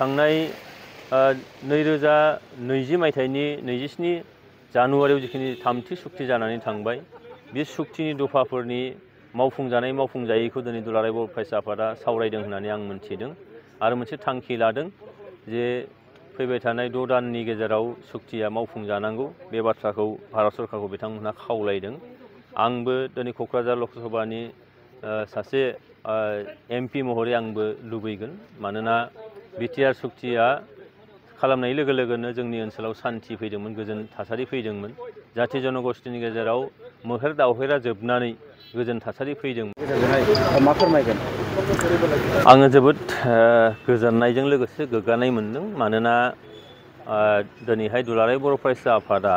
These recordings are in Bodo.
थांनाय 2020 मायथाइनि 27 जानुवारियाव जिखिनि थामथि सुक्ति जानानै थांबाय बे सुक्तिनि दफाफोरनि मावफुंजानाय मावफुंजायैखौ दिनै दुलाराय बर' फरायसा आफादा सावरायदों होननानै आं मोनथिदों आरो मोनसे थांखि लादों जे फैबाय थानाय 6 दाननि गेजेराव सुक्तिया मावफुंजानांगौ बे बाथ्राखौ भारत सरकारखौ बिथांमोनहा खावलायदों। आंबो दिनै क'क्राझार लकसभानि सासे MP महरै आंबो लुबैगोन मानोना बिटिआर सुक्तिया खालामनाय लोगो लोगोनो जोंनि ओनसोलाव सान्थि फैदोंमोन गोजोन थासारि फैदोंमोन जाथि जनगोष्ठीनि गेजेराव मोहेर दावहेरा जोबनानै गोजोन थासारि फैदोंमोन। मा फोरमायगोन? आङो जोबोद गोजोननायजों लोगोसे गोग्गानाय मोनदों मानोना दिनैहाय दुलाराय बर' फरायसा आफादा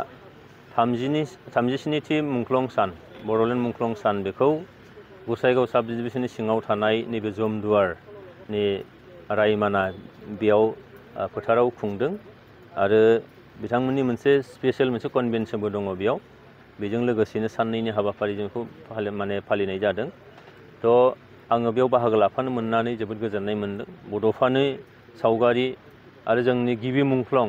37थि मुंख्लं सान बड'लेण्ड मुंख्लं सान बेखौ गसाइगाव साब डिभिजननि सिङाव थानाय नैबे जमदुवारनि रायमाना बेयाव फोथाराव खुंदों आरो बिथांमोननि मोनसे स्पेशेल मोनसे कनभेन्सनबो दङ बेयाव बेजों लोगोसेनो साननैनि हाबाफारिजोंखौ फालिनाय जादों। थ' आङो बेयाव बाहागो लाफानो मोननानै जोबोद गोजोननाय मोनदों। बड'फानि सावगारि आरो जोंनि गिबि मुंख्लं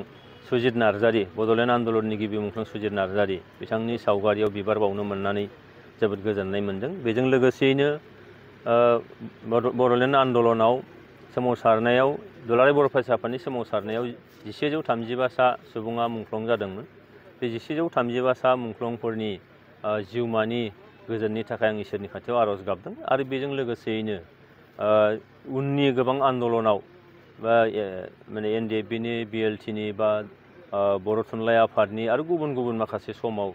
सुजित नार्जारि बड'लेण्ड आन्दलननि गिबि मुंख्लं सुजित नार्जारि बिथांनि सावगारियाव बिबार बावनो मोननानै जोबोद गोजोननाय मोनदों। बेजों लोगोसेयैनो बड'लेण्ड आन्दलनाव सोमावसारनायाव दुलाराय बर' फरायसा आफादनि सोमावसारनायाव 1135 सा सुबुङा मुंख्लं जादोंमोन। बे 1135 सा मुंख्लंफोरनि जिउमानि गोजोननि थाखाय आं इसोरनि खाथियाव आर'ज गाबदों आरो बेजों लोगोसेयैनो उननि गोबां आन्दलनाव बा माने NDFBनि BLTनि बा बर' थुनलाइ आफादनि आरो गुबुन गुबुन माखासे समाव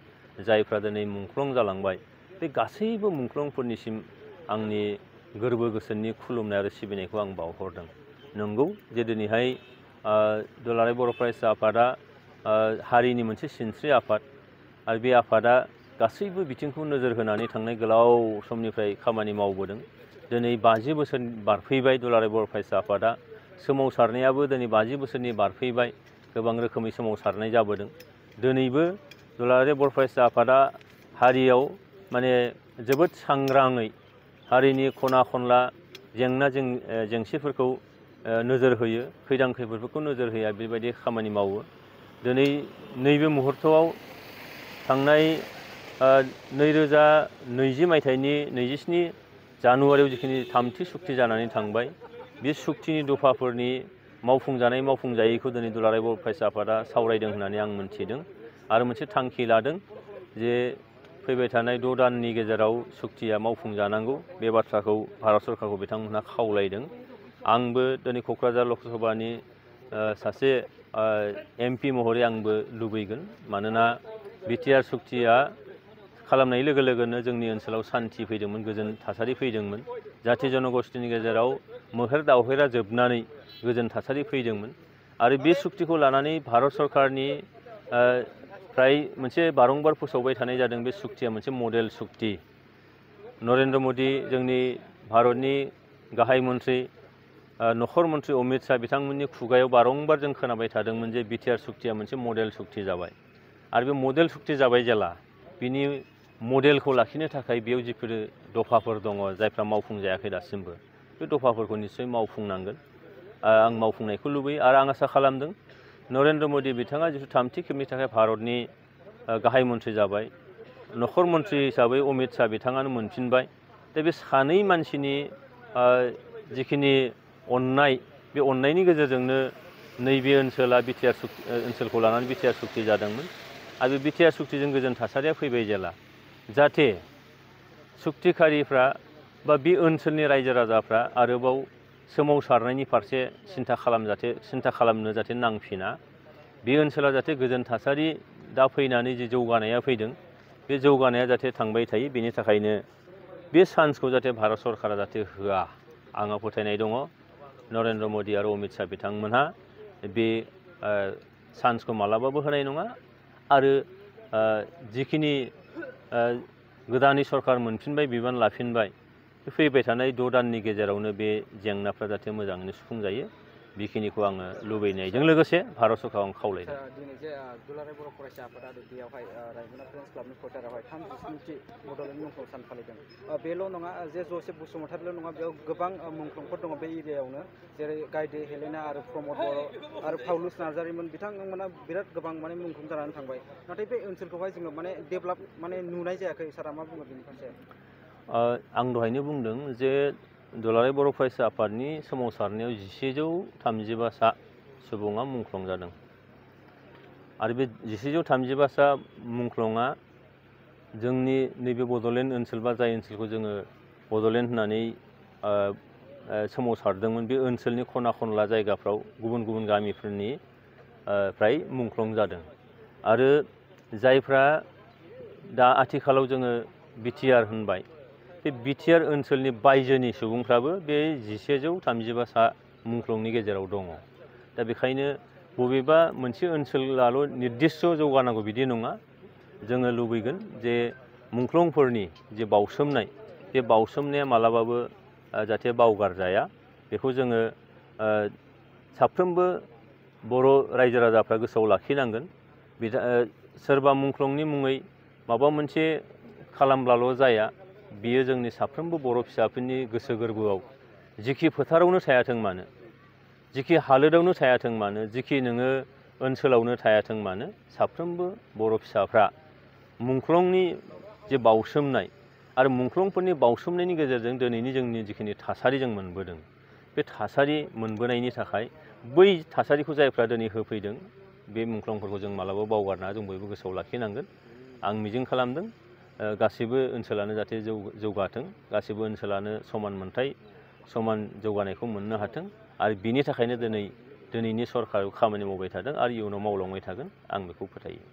जायफ्रा दिनै मुंख्लं जालांबाय बे गासैबो मुंख्लंफोरनिसिम आंनि गोरबो गोसोनि खुलुमनाय आरो सिबिनायखौ आं बावहरदों। नंगौ जे दिनैहाय दुलाराय बर' फरायसा आफादा हारिनि मोनसे सिनस्रि आफाद आरो बे आफादा गासैबो बिथिंखौ नोजोर होनानै थांनाय गोलाव समनिफ्राय खामानि मावबोदों। दिनै 50 बोसोर बारफैबाय दुलाराय बर' फरायसा आफादा सोमावसारनायाबो दिनै 50 बोसोरनि बारफैबाय गोबां रोखोमै सोमावसारनाय जाबोदों। दिनैबो दुलाराय बर' फरायसा आफादा हारियाव माने जोबोद सांग्राङै हारिनि खना खनला जेंना जेंसिफोरखौ नोजोर होयो खैदां खैफोदफोरखौ नोजोर होया बेबायदि खामानि मावो। दिनै नैबे मुहूर्तआव थांनाय 2020 मायथाइनि 27 जानुवारियाव जिखिनि थामथि सुक्ति जानानै थांबाय बे सुक्तिनि दफाफोरनि मावफुंजानाय मावफुंजायैखौ दिनै दुलाराय बर' फरायसा आफादा सावरायदों होननानै आं मोनथिदों आरो मोनसे थांखि लादों जे फैबाय थानाय 6 दाननि गेजेराव सुक्तिया मावफुंजानांगौ बे बाथ्राखौ भारत सरकारखौ बिथांमोनहा खावलायदों। आंबो दिनै क'क्राझार लकसभानि सासे MP महरै आंबो लुबैगोन मानोना बिटिआर सुक्तिया खालामनाय लोगो लोगोनो जोंनि ओनसोलाव सान्थि फैदोंमोन गोजोन थासारि फैदोंमोन जाथि जनगोष्ठीनि गेजेराव मोहेर दावहेरा जोबनानै गोजोन थासारि फैदोंमोन आरो बे सुक्तिखौ लानानै भारत सरकारनि फ्राय मोनसे बारंबार फोसावबाय थानाय जादों। बे सुक्तिया मोनसे मडेल सुक्ति। नरेन्द्र मदि जोंनि भारतनि गाहाय मन्त्रि नखर मन्त्रि अमित शाह बिथांमोननि खुगायाव बारंबार जों खोनाबाय थादोंमोन जे बिटिआर सुक्तिया मोनसे मडेल सुक्ति जाबाय आरो बे मडेल सुक्ति जाबाय जेला बिनि मडेलखौ लाखिनो थाखाय बेयाव जिफोर दफाफोर दङ जायफ्रा मावफुंजायाखै दासिमबो बे दफाफोरखौ निस्सय मावफुंनांगोन। आं मावफुंनायखौ लुबैयो आरो आं आसा खालामदों नरेन्द्र मदि बिथाङा जिथु थामथि खेबनि थाखाय भारतनि गाहाय मन्त्रि जाबाय नखर मन्त्रि हिसाबै अमित शाह बिथाङानो मोनफिनबाय दा बे सानै मानसिनि जिखिनि अननाय बे अननायनि गेजेरजोंनो नैबे ओनसोला बिटिआर ओनसोलखौ लानानै बिटिआर सुक्ति जादोंमोन आरो बे बिटिआर सुक्तिजों गोजोन थासारिया फैबाय जेला जाहाथे सुक्तिखारिफ्रा बा बे ओनसोलनि रायजो राजाफ्रा आरोबाव सोमावसारनायनि फारसे सिन्था खालामनो जाहाथे नांफिना बे ओनसोला जाहाथे गोजोन थासारि दा फैनानै जि जौगानाया फैदों बे जौगानाया जाहाथे थांबाय थायो बेनि थाखायनो बे चान्सखौ जाहाथे भारत सरकारा जाहाथे होआ आंहा फोथायनाय दङ नरेन्द्र मदि आरो अमित शाह बिथांमोनहा बे चान्सखौ मालाबाबो होनाय नङा आरो जिखिनि गोदानै सरकार मोनफिनबाय बिबान लाफिनबाय फैबाय थानाय 6 दाननि गेजेरावनो बे जेंनाफ्रा जाहाथे मोजाङैनो सुफुंजायो बेखिनिखौ आङो लुबैनायजों लोगोसे भारत सरकारखौ आं खावलायदों। दिनै जे दुलाराय बर' फरायसा आफादा बेयावहाय रायमना फ्रेन्डस क्लाबनि फोथारावहाय 37थि बड'लेण्ड मुंख्लं सान फालिदों। बेल' नङा जे जसेफ बसुमतारिल' नङा, बेयाव गोबां मुंख्लंफोर दङ बे एरियायावनो, जेरै गायदे हेलेना आरो प्रमद बर' आरो फाउलुस नार्जारिमोन, बिथांमोना बिराद गोबां माने मुंख्लं जानानै थांबाय। नाथाय बे ओनसोलखौहाय जोङो माने डेभेलप माने नुनाय जायाखै। सारा मा बुङो बेनि फारसे? आं दहायनो बुंदों जे दुलाराय बर' फरायसा आफादनि सोमावसारनायाव 1735 सुबुङा मुंख्लं जादों आरो बे 1735 मुंख्लंआ जोंनि नैबे बड'लेण्ड ओनसोल बा जाय ओनसोलखौ जोङो बड'लेण्ड होननानै सोमावसारदोंमोन बे ओनसोलनि खना खनला जायगाफ्राव गुबुन गुबुन गामिफोरनि फ्राय मुंख्लं जादों आरो जायफ्रा दा आथिखालाव जोङो बिटिआर होनबाय, बे बिटिआर ओनसोलनि बायजोनि सुबुंफ्राबो बे 1735 मुंख्लंनि गेजेराव दङ। दा बेखायनो बबेबा मोनसे ओनसोलाल' निर्दिष्ट जौगानांगौ बिदि नङा। जोङो लुबैगोन जे मुंख्लंफोरनि जे बावसोमनाय, बे बावसोमनाया मालाबाबो जाहाथे बावगारजाया, बेखौ जोङो साफ्रोमबो बर' रायजो राजाफ्रा गोसोआव लाखिनांगोन। सोरबा मुंख्लंनि मुङै माबा मोनसे खालामब्लाल' जाया, बियो जोंनि साफ्रोमबो बर' फिसाफोरनि गोसो गोरबोआव जिखि फोथारावनो थायाथों मानो, जिखि हालोदावनो थायाथों मानो, जिखि नोङो ओनसोलावनो थायाथों मानो, साफ्रोमबो बर' फिसाफ्रा मुंख्लंनि जे बावसोमनाय आरो मुंख्लंफोरनि बावसोमनायनि गेजेरजों दिनैनि जोंनि जिखिनि थासारि जों मोनबोदों, बे थासारि मोनबोनायनि थाखाय बै थासारिखौ जायफ्रा दिनै होफैदों, बे मुंख्लंफोरखौ जों मालाबाबो बावगारना जों बयबो गोसोआव लाखिनांगोन। आं मिजिं खालामदों गासैबो ओनसोलानो जाहाथे जौगाथों, गासैबो ओनसोलानो समान मोनथाय, समान जौगानायखौ मोननो हाथों आरो बिनि थाखायनो दिनैनि सरकाराव खामानि मावबाय थादों आरो इयुनाव मावलांबाय थागोन, आं बेखौ फोथायो।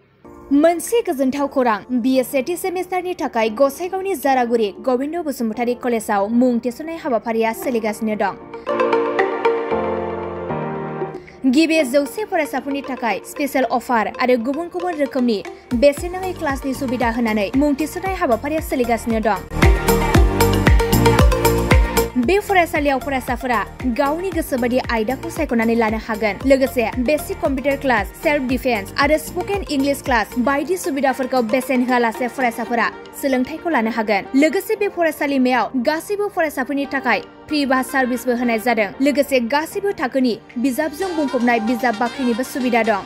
मोनसे गोजोनथाव खौरां, बिए सेथि सेमिस्टारनि थाखाय गसाइगावनि जारागुरि गबिन्द बसुमतारी कलेजाव मुं थिसननाय हाबाफारिया सोलिगासिनो दं। गिबि 100 फरायसाफोरनि थाखाय स्पेशल अफार आरो गुबुन गुबुन रोखोमनि बेसेन नाङै क्लासनि सुबिदा होनानै मुं थिसननाय हाबाफारिया सोलिगासिनो दं। बे फरायसालियाव फरायसाफोरा गावनि गोसोबायदि आयदाखौ सायख'नानै लानो हागोन। लोगोसे basic computer class, self defence आरो स्पकेन इंलिश क्लास बायदि सुबिदाफोरखौ बेसेन होआलासे फरायसाफोरा सोलोंथाइखौ लानो हागोन। लोगोसे बे फरायसालिमायाव गासैबो फरायसाफोरनि थाखाय फ्रि बास सार्भिसबो होनाय जादों। लोगोसे गासैबो थाखोनि बिजाबजों बुंफबनाय बिजाब बाख्रिनिबो सुबिदा दं।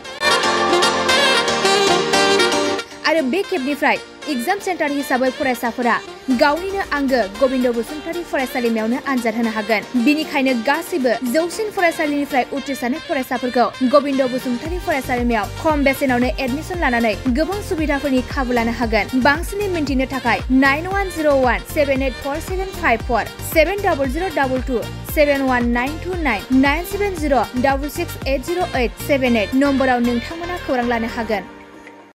आरो बे खेबनिफ्राय एग्जाम सेन्टार हिसाबै फरायसाफोरा गावनिनो आंगो गबिन्द बसुमतारी फरायसालिमायावनो आनजाद होनो हागोन। बिनिखायनो गासैबो जौसिन फरायसालिनिफ्राय उथ्रिसारनाय फरायसाफोरखौ गबिन्द बसुमतारी फरायसालिमायाव खम बेसेनावनो एडमिसन लानानै गोबां सुबिदाफोरनि खाबु लानो हागोन। बांसिनै मिन्थिनो थाखाय 9101784754 7002 71929 97066808878 नम्बराव नोंथांमोना खौरां लानो हागोन।